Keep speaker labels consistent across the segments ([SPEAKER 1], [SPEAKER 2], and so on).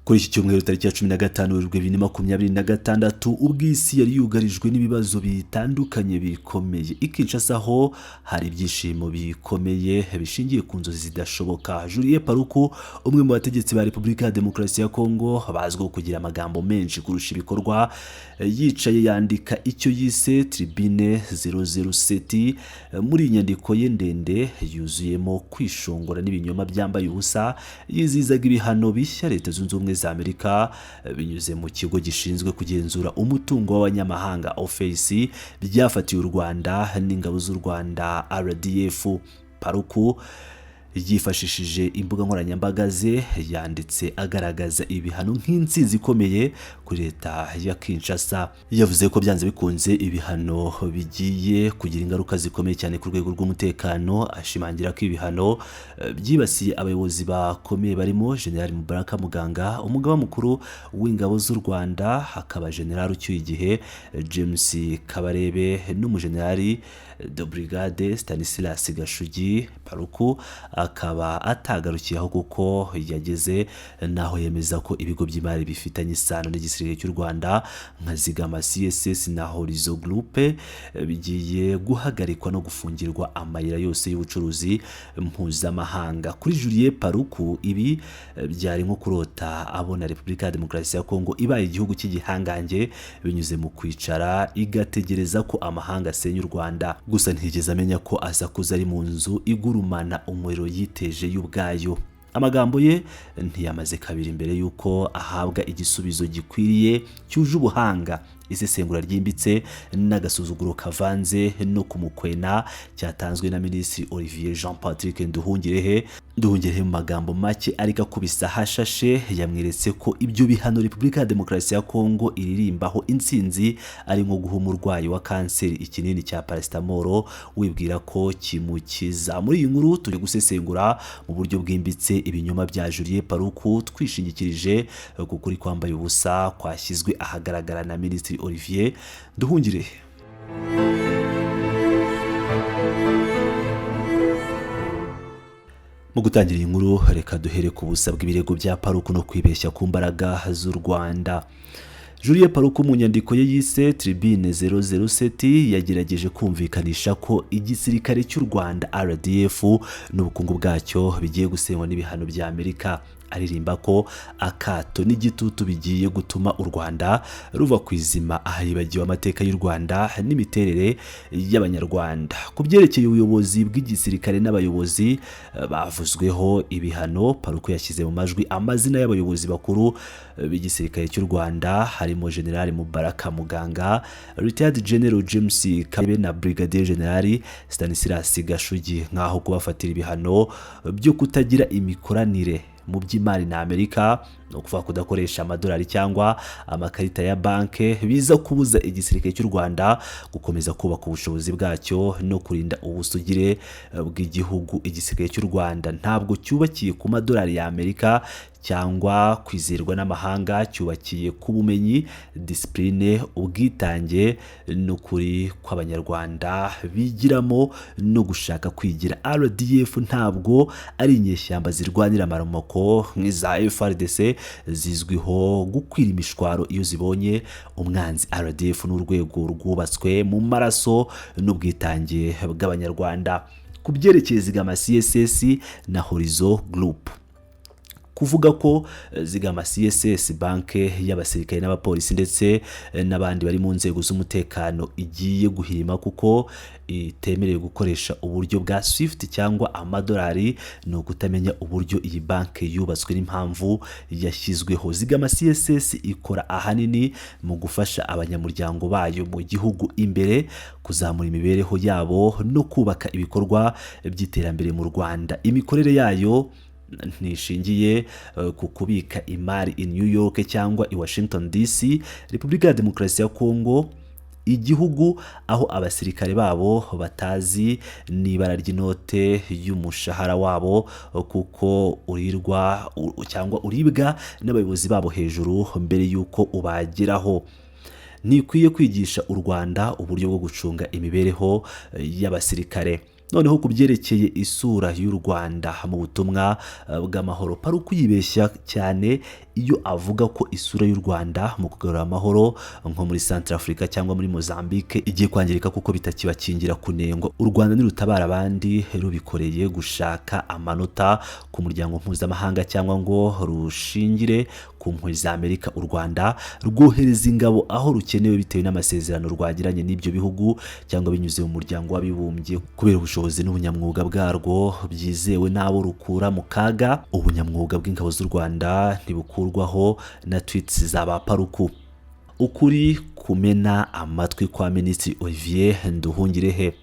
[SPEAKER 1] Kuri iki cyumweru, tariki ya 15 Werurwe 2026, ubwo isi yari yugarijwe n'ibibazo bitandukanye bikomeye, i Kinshasa ho hari ibyishimo bikomeye bishingiye ku nzozi zidashoboka. Julien Paluku, umwe mu bategetsi ba Repubulika ya Demokarasi ya Kongo bazwiho kugira amagambo menshi kurusha ibikorwa, yicaye yandika icyo yise Tribune 007. Muri iyi nyandiko ye ndende yuzuyemo kwishongora n'ibinyoma byambaye ubusa, yizihizaga ibihano bishya Leta Zunze Ubumwe za Amerika, binyuze mu kigo gishinzwe kugenzura umutungo w'abanyamahanga OFAC, byafatiye u Rwanda n'ingabo z'u Rwanda RDF. Paluku yifashishije imbuga nkoranyambaga ze, yanditse agaragaza ibihano nk'intsinzi ikomeye kuri leta ya Kinshasa. Yavuze ko byanze bikunze ibihano bigiye kugira ingaruka zikomeye cyane ku rwego rw'umutekano, ashimangira ko ibihano byibasiye abayobozi bakomeye barimo General Mubaraka Muganga, umugaba mukuru w'ingabo z'u Rwanda, hakaba General ucyuye igihe James Kabarebe n'umujenerali de brigade Stanislas Gashugi. Paluku akaba atagarukiye aho, kuko yageze n'aho yemeza ko ibigo by'imari bifitanye isano n'igisirikare cy'u Rwanda nka Zigama CSS na Horizon Group bigiye guhagarikwa no gufungirwa amayira yose y'ubucuruzi mpuzamahanga. Kuri Julien Paluku, ibi byari nko kurota abona Repubulika ya Demokarasi ya Kongo ibaye igihugu cy'igihangange binyuze mu kwicara igategereza ko amahanga asenya u Rwanda. Gusa ntiyigeze amenya ko asakuza ari mu nzu igurumana umuriro yiteje y'ubwayo. Amagambo ye ntiyamaze kabiri mbere y'uko ahabwa igisubizo gikwiriye cyuje ubuhanga, isesengura ryimbitse n'agasuzuguro kavanze no kumukwena cyatanzwe na Minisitiri Olivier Jean Patrick Nduhungirehe. Nduhungirehe, mu magambo make ariko akubise ahashashe, yamweretse ko ibyo bihano Repubulika ya Demokarasi ya Kongo iririmbaho intsinzi ari nko guha umurwayi wa kanseri ikinini cya paracetamol wibwira ko kimukiza. Muri iyi nkuru turi gusesengura mu buryo bwimbitse ibinyoma bya Julien Paluku, twishingikirije ku kuri kwambaye ubusa kwashyizwe ahagaragara na Minisitiri Olivier Nduhungirehe. Mu gutangira iyi nkuru, reka duhere ku busa bw'ibirego bya Paluku no kwibeshya ku mbaraga z'u Rwanda. Julien Paluku, mu nyandiko ye yise Tribune 007, yagerageje kumvikanisha ko igisirikare cy'u Rwanda RDF n'ubukungu bwacyo bigiye gusenywa n'ibihano bya Amerika, aririmba ko akato n'igitutu bigiye gutuma u Rwanda ruva ku izima, aha yibagiwe amateka y'u Rwanda n'imiterere y'Abanyarwanda. Ku byerekeye ubuyobozi bw'igisirikare n'abayobozi bavuzweho ibihano, Paluku yashyize mu majwi amazina y'abayobozi bakuru b'igisirikare cy'u Rwanda, harimo General Mubaraka Muganga, Retired General James Kabarebe na Brigadier General Stanislas Gashugi, nk'aho kubafatira ibihano byo kutagira imikoranire mu by'imari na Amerika, ni ukuvuga kudakoresha amadolari cyangwa amakarita ya banki, biza kubuza igisirikare cy'u Rwanda gukomeza kubaka ubushobozi bwacyo no kurinda ubusugire bw'igihugu. Igisirikare cy'u Rwanda ntabwo cyubakiye ku madolari ya Amerika cyangwa kwizerwa n'amahanga, cyubakiye ku bumenyi, disipurine, ubwitange n'ukuri kw'Abanyarwanda bigiramo no gushaka kwigira. RDF ntabwo ari inyeshyamba zirwanira amaramoko nk'iza FARDC zizwiho gukwira imishwaro iyo zibonye umwanzi. RDF ni urwego rwubatswe mu maraso n'ubwitange bw'Abanyarwanda. Ku byerekeye Zigama CSS na Horizon Group, kuvuga ko Zigama CSS, banke y'abasirikare n'abapolisi ndetse n'abandi bari mu nzego z'umutekano, igiye guhirima kuko itemerewe gukoresha uburyo bwa SWIFT cyangwa amadolari, ni ukutamenya uburyo iyi banki yubatswe n'impamvu yashyizweho. Zigama CSS ikora ahanini mu gufasha abanyamuryango bayo mu gihugu imbere kuzamura imibereho yabo no kubaka ibikorwa by'iterambere mu Rwanda. Imikorere yayo ntishingiye ku kubika imari i New York cyangwa i Washington DC. Repubulika ya Demokarasi ya Kongo, igihugu aho abasirikare babo batazi n'ibara ry'inote y'umushahara wabo kuko urirwa cyangwa uribwa n'abayobozi babo hejuru mbere y'uko ubageraho, ntikwiye kwigisha u Rwanda uburyo bwo gucunga imibereho y'abasirikare. Noneho ku byerekeye isura y'u Rwanda mu butumwa bw'amahoro, Paluku yibeshya cyane iyo avuga ko isura y'u Rwanda mu kugarura amahoro nko muri Centrafrica cyangwa muri Mozambique igiye kwangirika kuko bitakibakingira kunengwa. U Rwanda nirutabara abandi rubikoreye gushaka amanota ku muryango mpuzamahanga cyangwa ngo rushingire ku mpuhwe za Amerika, u Rwanda rwohereza ingabo aho rukenewe bitewe n'amasezerano rwagiranye n'ibyo bihugu cyangwa binyuze mu muryango w'abibumbye kubera ubushobozi n'ubunyamwuga bwarwo byizewe n'abo rukura mu kaga. Ubunyamwuga bw'ingabo z'u Rwanda ntibukurwaho na tweets za ba Paluku. Ukuri kumena amatwi kwa Minisitiri Olivier Nduhungirehe.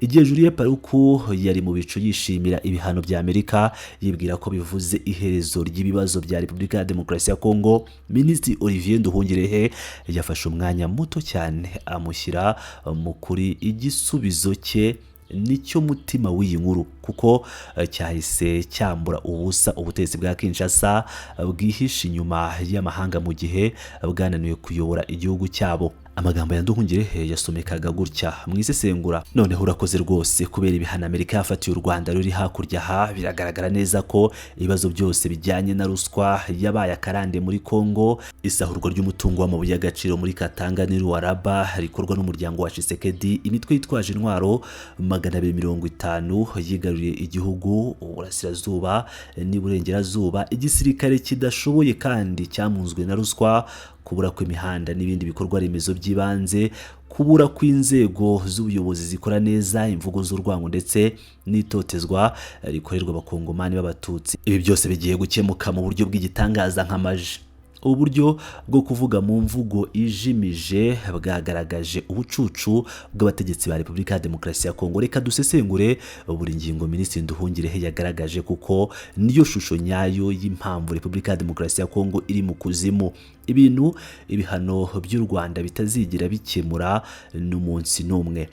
[SPEAKER 1] Igihe Julien Paluku yari mu bicu yishimira ibihano bya Amerika, yibwira ko bivuze iherezo ry'ibibazo bya Repubulika ya Demokarasi ya Kongo, Minisitiri Olivier Nduhungirehe yafashe umwanya muto cyane amushyira mu kuri. Igisubizo cye nicyo mutima w'iyi nkuru, kuko cyahise cyambura ubusa ubutegetsi bwa Kinshasa bwihishe inyuma y'amahanga mu gihe bwananiwe kuyobora igihugu cyabo. Amagambo ya Nduhungirehe yasomekaga gutya mu isesengura: "Noneho urakoze rwose kubera ibihano Amerika yafatiye u Rwanda ruri hakurya aha. Biragaragara neza ko ibibazo byose bijyanye na ruswa yabaye akarande muri Kongo, isahurwa ry'umutungo w'amabuye y'agaciro muri Katanga n'iRuaraba rikorwa n'umuryango wa Tshisekedi, imitwe yitwaje intwaro 250 yigaruriye igihugu uburasirazuba n'iburengerazuba, igisirikare kidashoboye kandi cyamunzwe na ruswa, kubura kw'imihanda n'ibindi bikorwa remezo by'ibanze, kubura kw'inzego z'ubuyobozi zikora neza, imvugo z'urwango ndetse n'itotezwa rikorerwa abakongomani b'abatutsi. Ibi byose bigiye gukemuka mu buryo bw'igitangaza nk'amaji." Ubu buryo bwo kuvuga mu mvugo ijimije bwagaragaje ubucucu bw'abategetsi ba Repubulika ya Demokarasi ya Kongo. Reka dusesengure buri ngingo Minisitiri Nduhungirehe yagaragaje, kuko niyo shusho nyayo y'impamvu Repubulika ya Demokarasi ya Kongo iri mu kuzimu, ibintu ibihano by'u Rwanda bitazigera bikemura n'umunsi n'umwe.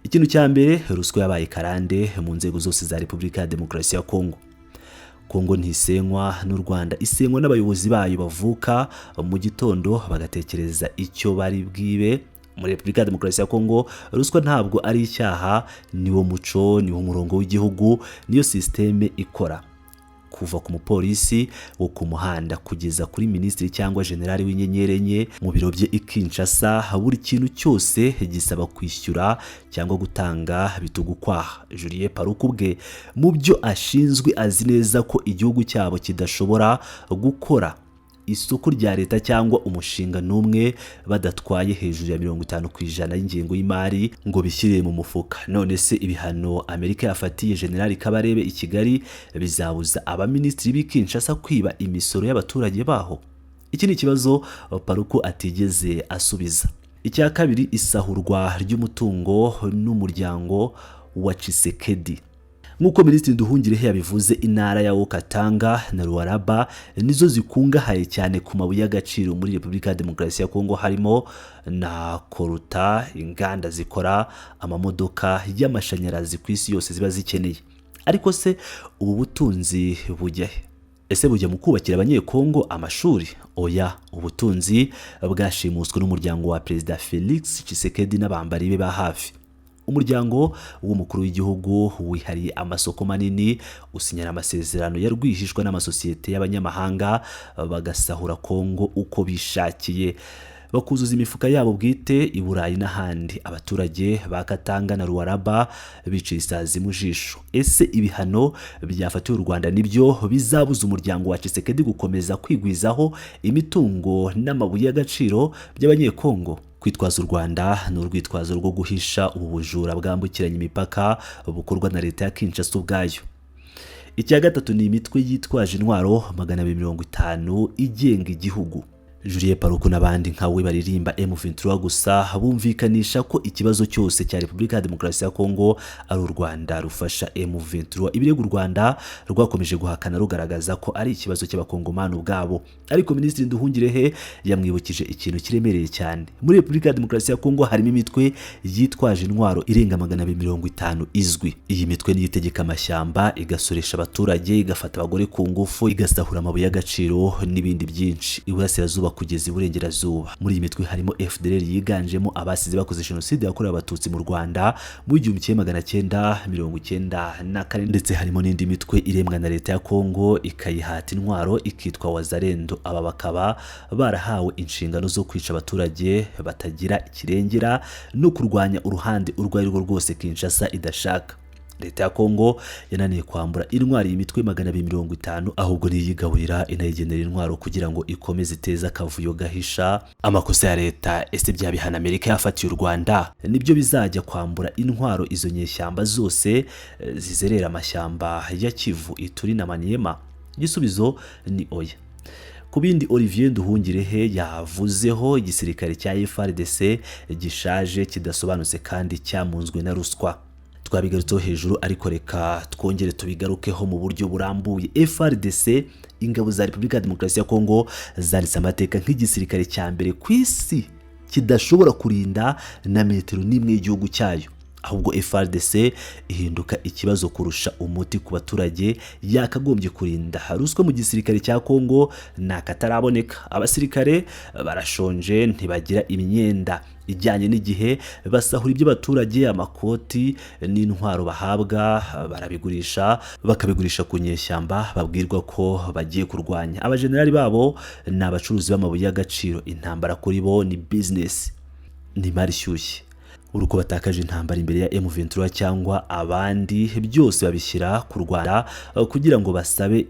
[SPEAKER 1] Ikintu cya mbere, ruswa yabaye karande mu nzego zose za Repubulika ya Demokarasi ya Kongo. Kongo ntisenywa n'u Rwanda, isenywa n'abayobozi bayo bavuka mu gitondo bagatekereza icyo bari bwibe. Muri Repubulika ya Demokarasi ya Kongo ruswa ntabwo ari icyaha, niwo muco, niwo murongo w'igihugu, niyo sisiteme ikora. Kuva ku mupolisi wo ku muhanda kugeza kuri minisitiri cyangwa generali w'inyenyeri enye mu biro bye i Kinshasa, buri kintu cyose gisaba kwishyura cyangwa gutanga bitugukwaha. Julien Paluku ubwe mu byo ashinzwe azi neza ko igihugu cyabo kidashobora gukora isoko rya leta cyangwa umushinga n'umwe badatwaye hejuru ya 50% y'ingengo y'imari ngo bishyire mu mufuka. None se ibihano Amerika yafatiye Generali Kabarebe i Kigali bizabuza abaminisitiri b'i Kinshasa kwiba imisoro y'abaturage baho? Iki ni ikibazo Paluku atigeze asubiza. Icya kabiri, isahurwa ry'umutungo n'umuryango wa Tshisekedi. Nk'uko Minisitiri Nduhungirehe yabivuze, intara ya Katanga na Lualaba nizo zikungahaye cyane ku mabuye y'agaciro muri Repubulika ya Demokarasi ya Kongo, harimo na coltan inganda zikora amamodoka y'amashanyarazi ku isi yose ziba zikeneye. Ariko se ubu butunzi bujya he? Ese bujya mu kubakira abanyekongo amashuri? Oya, ubutunzi bwashimuswe n'umuryango wa Perezida Felix Tshisekedi n'abambari be ba hafi. Umuryango w'umukuru w'igihugu wihariye amasoko manini, usinyana amasezerano ya rwihishwa n'amasosiyete y'abanyamahanga, bagasahura Kongo uko bishakiye, bakuzuza imifuka yabo bwite i Burayi n'ahandi. Abaturage ba Katanga na Lualaba biciye isazi mu jisho. Ese ibihano byafatiwe u Rwanda nibyo bizabuza umuryango wa Tshisekedi gukomeza kwigwizaho imitungo n'amabuye y'agaciro by'abanyekongo? Kwitwaza u Rwanda ni urwitwazo rwo guhisha ubu bujura bwambukiranya imipaka bukorwa na leta ya Kinshasa ubwayo. Icya gatatu ni imitwe yitwaje intwaro 250 igenga igihugu. Julien Paluku n'abandi nkawe baririmba M23 gusa bumvikanisha ko ikibazo cyose cya Repubulika ya Demokarasi ya Kongo ari u Rwanda rufasha M23. Ibirego u Rwanda rwakomeje guhakana, rugaragaza ko ari ikibazo cy'abakongomani ubwabo. Ariko Minisitiri Nduhungirehe yamwibukije ikintu kiremereye cyane: muri Repubulika ya Demokarasi ya Kongo harimo imitwe yitwaje intwaro irenga 250 izwi. Iyi mitwe niyo itegeka amashyamba, igasoresha abaturage, igafata abagore ku ngufu, igasahura amabuye y'agaciro n'ibindi byinshi. Iburasirazuba Iburasirazuba kugeza iburengerazuba. Muri iyi mitwe harimo FDLR yiganjemo abasize bakoze jenoside yakorewe Abatutsi mu Rwanda mu 1994, ndetse harimo n'indi mitwe iremwa na leta ya Kongo ikayihata intwaro ikitwa Wazalendo. Aba bakaba barahawe inshingano zo kwica abaturage batagira ikirengera no kurwanya uruhande urwo ari rwo rwose Kinshasa idashaka. Leta ya Kongo yananiye kwambura intwaro iyi mitwe 250, ahubwo niyigaburira inayigenera intwaro kugira ngo ikomeze iteze akavuyo gahisha amakosa ya leta. Ese bya bihano Amerika yafatiye u Rwanda nibyo bizajya kwambura intwaro izo nyeshyamba zose zizerera amashyamba ya Kivu, Ituri na Maniema? Igisubizo ni oya. Ku bindi Olivier Nduhungirehe yavuzeho, igisirikare cya FARDC gishaje, kidasobanutse kandi cyamunzwe na ruswa. Twabigarutseho hejuru, ariko reka twongere tubigarukeho mu buryo burambuye. FARDC, ingabo za Repubulika ya Demokarasi ya Kongo, zanditse amateka nk'igisirikare cya mbere ku isi kidashobora kurinda na metero n'imwe y'igihugu cyayo. Ahubwo FARDC ihinduka ikibazo kurusha umuti ku baturage yakagombye kurinda. Ruswa mu gisirikare cya Kongo ni akataraboneka. Abasirikare barashonje, ntibagira imyenda ijyanye n'igihe, basahura iby'abaturage, amakoti n'intwaro bahabwa barabigurisha, bakabigurisha ku nyeshyamba babwirwa ko bagiye kurwanya. Abajenerali babo ni abacuruzi b'amabuye y'agaciro, intambara kuri bo ni bizinesi, ni imari ishyushye. Uko batakaje intambara imbere ya M23 cyangwa abandi, byose babishyira ku Rwanda kugira ngo basabe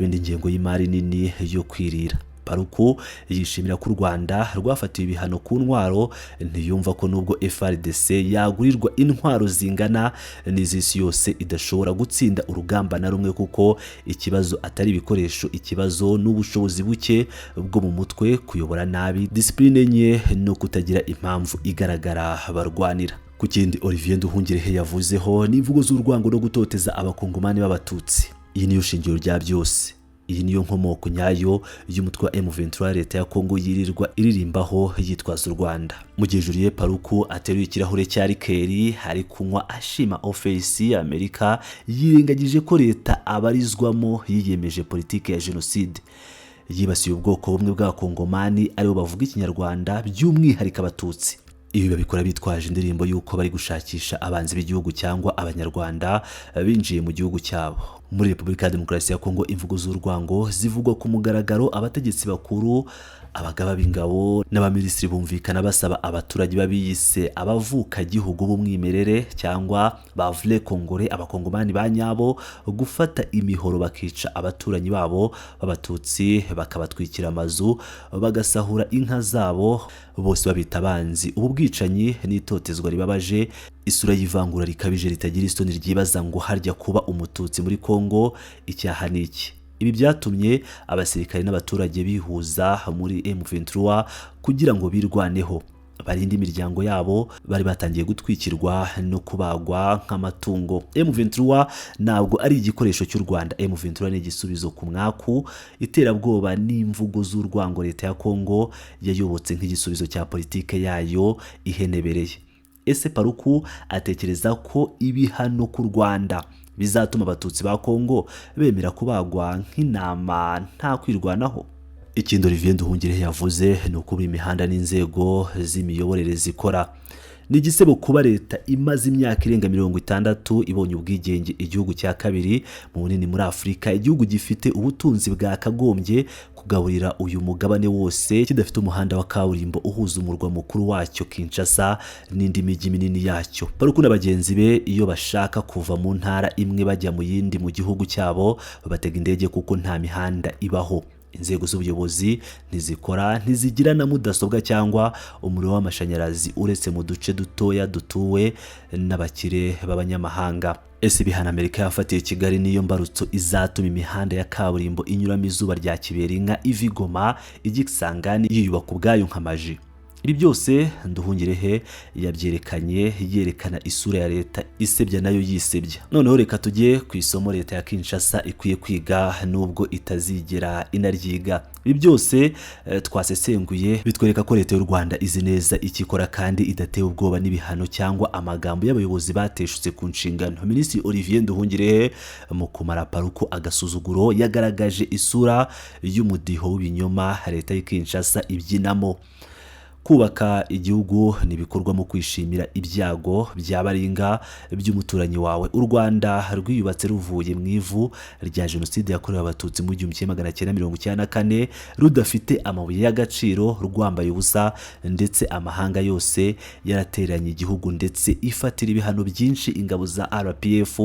[SPEAKER 1] indi ngengo y'imari nini yo kwirira. Paluku yishimira ko u Rwanda rwafatiwe ibihano ku ntwaro, ntiyumva ko nubwo FARDC yagurirwa intwaro zingana n'iz'isi yose idashobora gutsinda urugamba na rumwe, kuko ikibazo atari ibikoresho, ikibazo n'ubushobozi buke bwo mu mutwe, kuyobora nabi, discipline nke no kutagira impamvu igaragara barwanira. Ku kindi Olivier Nduhungirehe yavuzeho ni imvugo z'urwango no gutoteza Abakongomani b'Abatutsi. Iyi niyo shingiro rya byose, iyi niyo nkomoko nyayo y'umutwe wa M23 leta ya Kongo yirirwa iririmbaho yitwaza u Rwanda. Mu gihe Julien Paluku ateruye ikirahure cya liqueur ari kunywa ashima ofisi ya Amerika, yirengagije ko leta abarizwamo yiyemeje politiki ya jenoside yibasiye ubwoko bumwe bw'Abakongomani, aribo bavuga Ikinyarwanda, by'umwihariko Abatutsi. Ibi babikora bitwaje indirimbo y'uko bari gushakisha abanzi b'igihugu cyangwa Abanyarwanda binjiye mu gihugu cyabo. Muri Repubulika ya Demokarasi ya Kongo, imvugo z'urwango zivugwa ku mugaragaro. Abategetsi bakuru, abagaba b'ingabo n'abaminisitiri bumvikana basaba abaturage babiyise abavukagihugu b'umwimerere cyangwa ba vrai Congolais, Abakongomani ba nyabo, gufata imihoro bakica abaturanyi babo b'Abatutsi, bakabatwikira amazu, bagasahura inka zabo, bose babita abanzi. Ubu bwicanyi n'itotezwa ribabaje, isura y'ivangura rikabije ritagira isoni, ryibaza ngo harya kuba Umututsi muri Kongo icyaha ni iki? Ibi byatumye abasirikare n'abaturage bihuza muri M23 kugira ngo birwaneho, barinde imiryango yabo bari batangiye gutwikirwa no kubagwa nk'amatungo. M23 ntabwo ari igikoresho cy'u Rwanda. M23 ni igisubizo ku mwaku, iterabwoba n'imvugo z'urwango leta ya Kongo yayobotse nk'igisubizo cya politike yayo ihenebereye. Ese Paluku atekereza ko ibihano ku Rwanda bizatuma Abatutsi ba Kongo bemera kubagwa nk'intama nta kwirwanaho? Ikindi Olivier Nduhungirehe yavuze ni uko buri mihanda n'inzego z'imiyoborere zikora. Ni igisebo kuba leta imaze imyaka irenga 60 ibonye ubwigenge, igihugu cya kabiri mu bunini muri Afurika, igihugu gifite ubutunzi bwakagombye kugaburira uyu mugabane wose, kidafite umuhanda wa kaburimbo uhuza umurwa mukuru wacyo Kinshasa n'indi mijyi minini yacyo. Paluku na bagenzi be iyo bashaka kuva mu ntara imwe bajya mu yindi mu gihugu cyabo batega indege kuko nta mihanda ibaho. Inzego z'ubuyobozi ntizikora, ntizigira na mudasobwa cyangwa umuriro w'amashanyarazi uretse mu duce dutoya dutuwe n'abakire b'abanyamahanga. Ese ibihano Amerika yafatiye Kigali niyo mbarutso izatuma imihanda ya kaburimbo inyuramo izuba rya Kiberinka iva i Goma ijya Kisangani yiyubaka ubwayo nk'amaji? Ibi byose Nduhungirehe yabyerekanye yerekana isura ya leta isebya nayo yisebya. Noneho reka tujye ku isomo leta ya Kinshasa ikwiye kwiga nubwo itazigera inaryiga. Ibi byose twasesenguye bitwereka ko leta y'u Rwanda izi neza icyo ikora kandi idatewe ubwoba n'ibihano cyangwa amagambo y'abayobozi bateshutse ku nshingano. Minisitiri Olivier Nduhungirehe mu kumara Paluku agasuzuguro yagaragaje isura y'umudiho w'ibinyoma leta y'i Kinshasa ibyinamo. Kubaka igihugu ni ibikorwa mu kwishimira ibyago bya baringa by'umuturanyi wawe. U Rwanda rwiyubatse ruvuye mu ivu rya Jenoside yakorewe Abatutsi mu 1994, rudafite amabuye y'agaciro, rwambaye ubusa, ndetse amahanga yose yarateranye igihugu ndetse ifatira ibihano byinshi ingabo za RPF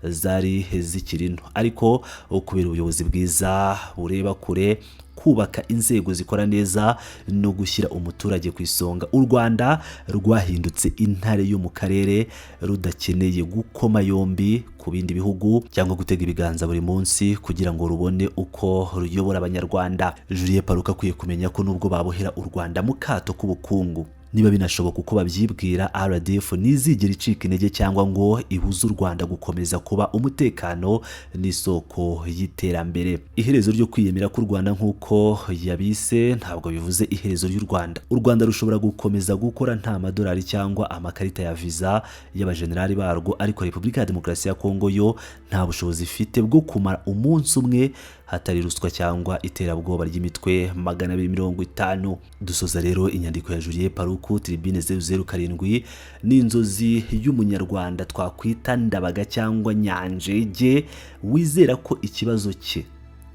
[SPEAKER 1] zari zikiri nto. Ariko kubera ubuyobozi bwiza bureba kure, kubaka inzego zikora neza no gushyira umuturage ku isonga, u Rwanda rwahindutse intare yo mu karere, rudakeneye gukoma yombi ku bindi bihugu cyangwa gutega ibiganza buri munsi kugira ngo rubone uko ruyobora Abanyarwanda. Julien Paluku akwiye kumenya ko nubwo babohera u Rwanda mu kato k'ubukungu, niba binashoboka uko babyibwira, RDF ntizigera icika intege cyangwa ngo ibuze u Rwanda gukomeza kuba umutekano n'isoko y'iterambere. Iherezo ryo kwiyemera k'u Rwanda nk'uko yabise ntabwo bivuze iherezo ry'u Rwanda. U Rwanda rushobora gukomeza gukora nta madolari cyangwa amakarita ya visa y'abajenerali barwo, ariko Repubulika ya Demokarasi ya Kongo yo nta bushobozi ifite bwo kumara umunsi umwe hatari ruswa cyangwa iterabwoba ry'imitwe 250. Dusoza rero inyandiko ya Julien Paluku, Tribune 007, n'inzozi y'umunyarwanda twakwita Ndabaga cyangwa Nyanjege wizera ko ikibazo cye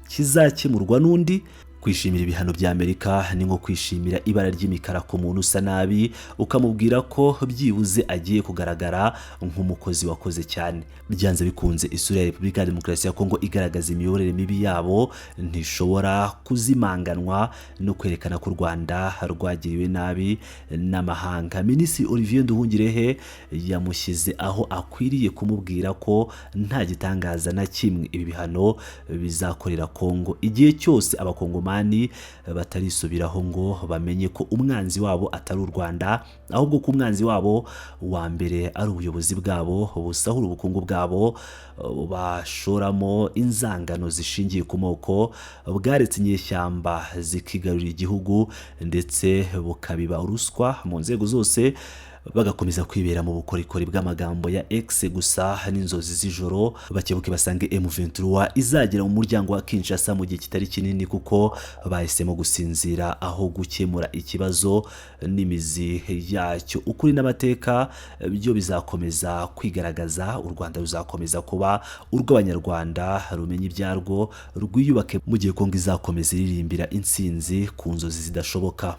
[SPEAKER 1] kizakemurwa n'undi. Kwishimira ibihano bya Amerika ni nko kwishimira ibara ry'imikara ku muntu usa nabi, ukamubwira ko byibuze agiye kugaragara nk'umukozi wakoze cyane. Byanze bikunze, isura ya Repubulika ya Demokarasi ya Kongo igaragaza imiyoborere mibi yabo ntishobora kuzimanganwa no kwerekana ko u Rwanda rwagiriwe nabi n'amahanga. Minisitiri Olivier Nduhungirehe yamushyize aho akwiriye kumubwira ko nta gitangaza na kimwe ibi bihano bizakorera Kongo igihe cyose Abakongomani batarisubiraho ngo bamenye ko umwanzi wabo atari u Rwanda, ahubwo ko umwanzi wabo wa mbere ari ubuyobozi bwabo busahura ubukungu bwabo, bashoramo inzangano zishingiye ku moko, bwaretse inyeshyamba zikigarurira igihugu, ndetse bukabiba ruswa mu nzego zose, bagakomeza kwibera mu bukorikori bw'amagambo ya X gusa n'inzozi z'ijoro. Bakebuke basange M23 izagera mu muryango wa Kinshasa mu gihe kitari kinini, kuko bahisemo gusinzira aho gukemura ikibazo n'imizi yacyo. Ukuri n'amateka byo bizakomeza kwigaragaza. U Rwanda ruzakomeza kuba urw'Abanyarwanda, rumenya ibyarwo, rwiyubake, mu gihe Kongo izakomeza iririmbira intsinzi ku nzozi zidashoboka.